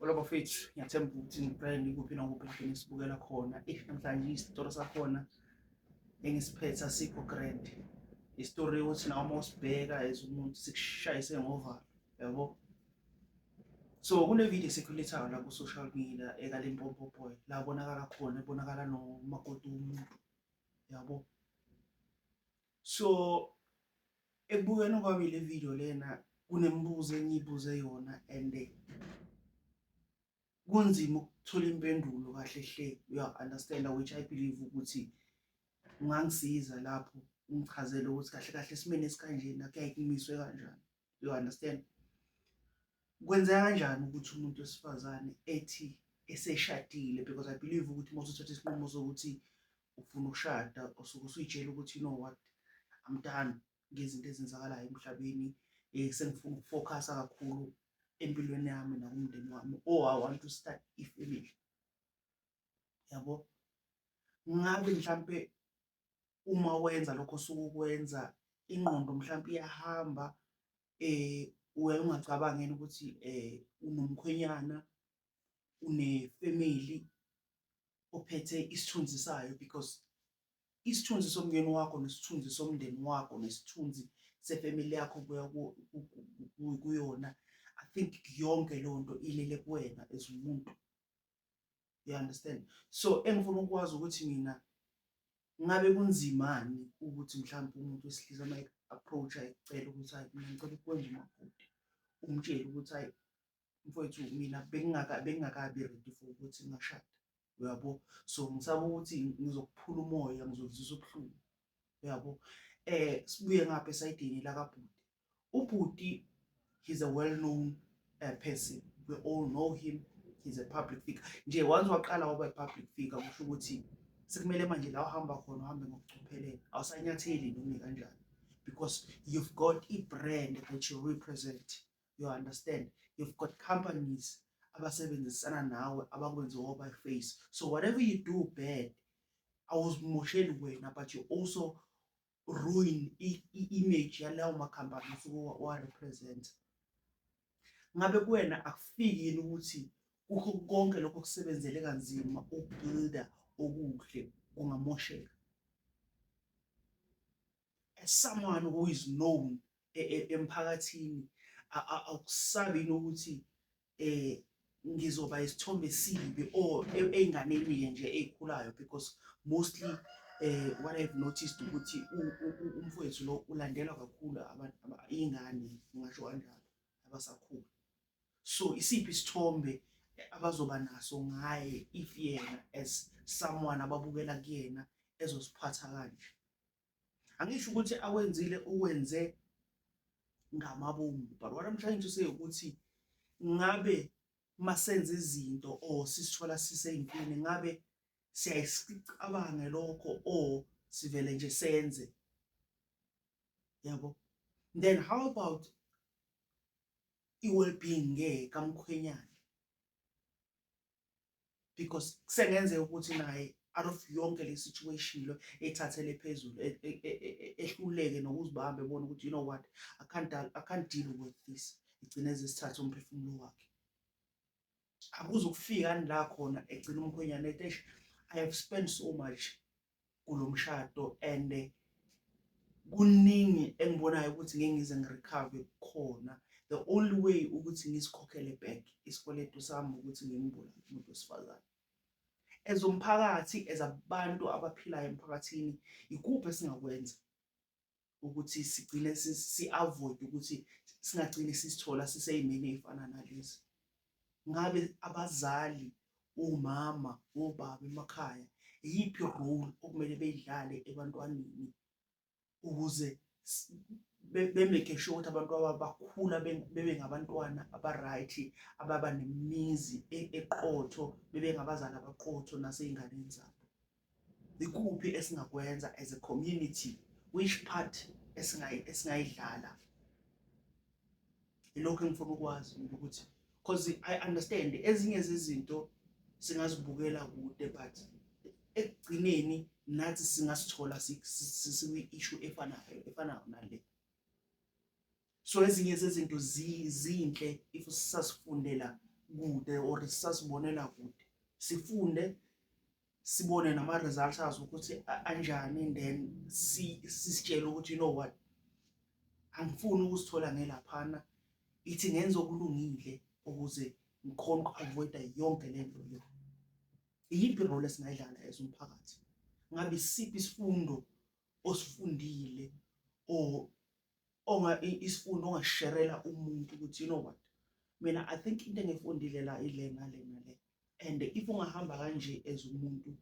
Hola bafethu, ngiyathemba ukuthi ngibrand kuphi nakuphi lapho nisibukela khona. If namhlanje isitori sakhona engisiphethe asikho grand. Isitori ukuthi nawe uma usibheka as umuntu sikushayise ngovalo, yabo. So kune-video ecirculate-ayo la ku-social media ekaLimpopo Boy la bonakala khona ebonakala nomakoti womuntu, yabo. So ekubukeni kwami le video lena kunemibuzo engiyibuze yona and kunzima ukuthola impendulo kahle hle, uya-understand, which I believe ukuthi ungangisiza lapho ungichazele ukuthi kahle kahle esimeni esikanjena kuyaye kumiswe kanjani, you understand. Kwenzeka kanjani ukuthi umuntu wesifazane ethi eseshadile, because I believe ukuthi uma usuthatha isinqumo sokuthi ufuna ukushada, usuke usuyitshela ukuthi, "You know what, I'm done ngezinto ezenzakalayo emhlabeni, sengifuna ukufocusa kakhulu empilweni yami nakumndeni wami, or I want to start i-family," yabo. Ngabe mhlampe uma wenza lokho osuke ukwenza, ingqondo mhlampe iyahamba, uyaye ungacabangi yini ukuthi unomkhwenyana, une-family ophethe isithunzi sayo? Because isithunzi somndeni wakho nesithunzi somndeni wakho nesithunzi sefamily yakho kuya kuyona, I think yonke leyo nto ilele kuwena as umuntu, you understand. So engifuna ukwazi ukuthi mina, ngabe kunzimani ukuthi mhlawumbe umuntu wesilisa uma approach ekucela ukuthi, "Hayi, mina ngicela ukwenza umakoti," umtshele ukuthi, "Hayi mfowethu, mina bengingakabi ready for ukuthi ngingashada, uyabo, so ngisaba ukuthi ngizokuphula umoya, ngizokuzwisa ubuhlungu," uyabo. Sibuye ngapha esayidini lakabhuti. Ubhuti, he's a well known person, we all know him, he's a public figure nje. Once waqala waba i-public figure, kusho ukuthi sekumele manje la uhamba khona uhambe ngokucophelela, awusanyatheli noma kanjani, because you've got i-brand that you represent, you understand. You've got companies abasebenzisana nawe abakwenze waba face, so whatever you do bad, awuzimosheli wena, but you also ruin i-image yalawo makhampani osuke wa-represent. Ngabe kuwena akufiki yini ukuthi kukho konke lokho kusebenzele kanzima ukubuilda okuhle kungamosheka, as someone who is known emphakathini, awukusabi yini ukuthi ngizoba isithombe esibi or ey'nganeni nje ey'khulayo? Because mostly what I've noticed ukuthi umfowethu lo ulandelwa kakhulu abantu, iy'ngane ngingasho kanjalo, abasakhula. So isiphi isithombe abazoba naso ngaye if yena as someone ababukela kuyena ezosiphatha kanje? Angisho ukuthi akwenzile ukwenze ngamabomu, but what I'm trying to say ukuthi ngabe masenza izinto or sisithola sisey'ntweni, ngabe siyayisicabange lokho or sivele nje senze, yabo? Then how about i-well-being ke kamkhwenyana? Because kusengenzeka ukuthi naye out of yonke le situation lo ethathele phezulu, ehluleke nokuzibamba, ebona ukuthi, "You know what, I can't deal with this," igcine ezisithatha umphefumulo wakhe. Akuzukufika la khona egcina umkhwenyana ethi, "Eish, I have spent so much kulo mshado and kuningi engibonayo ukuthi ngeke ngize ngirecover khona. The only way ukuthi ngizikhokhele back isikweletu sami ukuthi ngimbulale umuntu wesifazane." As umphakathi, as abantu abaphilayo emphakathini, ikuphi esingakwenza ukuthi sigcine si-avoid ukuthi singagcini sisithola sisey'meni ey'fana nalezi? Ngabe abazali, omama, obaba emakhaya, iyiphi role okumele beyidlale ebantwaneni ukuze be-make sure ukuthi abantu bakhula bebe ngabantwana aba-right, ababa nemizi eqotho, bebe ngabazali abaqotho nasey'nganeni zabo? Ikuphi esingakwenza as a community? Which part esingayidlala? Ilokhu engifuna ukwazi mina ukuthi, because I understand ezinye zezinto singazibukela kude, but ekugcineni nathi singasithola sikwi-issue efanayo nale. So ezinye zezinto zinhle if sisasifundela Kude or sisasibonela kude, sifunde, sibone nama-results azo ukuthi anjani, then sisitshele ukuthi, you know what, angifuni ukuzithola ngelaphana, ithi ngenza okulungile ukuze ngikhone uku-avoida yonke le nto le. Iyiphi i-role esingayidlala as umphakathi? Ngabe isiphi isifundo osifundile or onga isifundo ongasherela umuntu ukuthi, you know what, mina I think into engifundile la ile nale nale, and if ungahamba kanje as umuntu,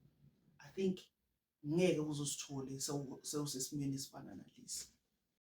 I think ngeke uzosithole sewusesimeni esifana nalesi?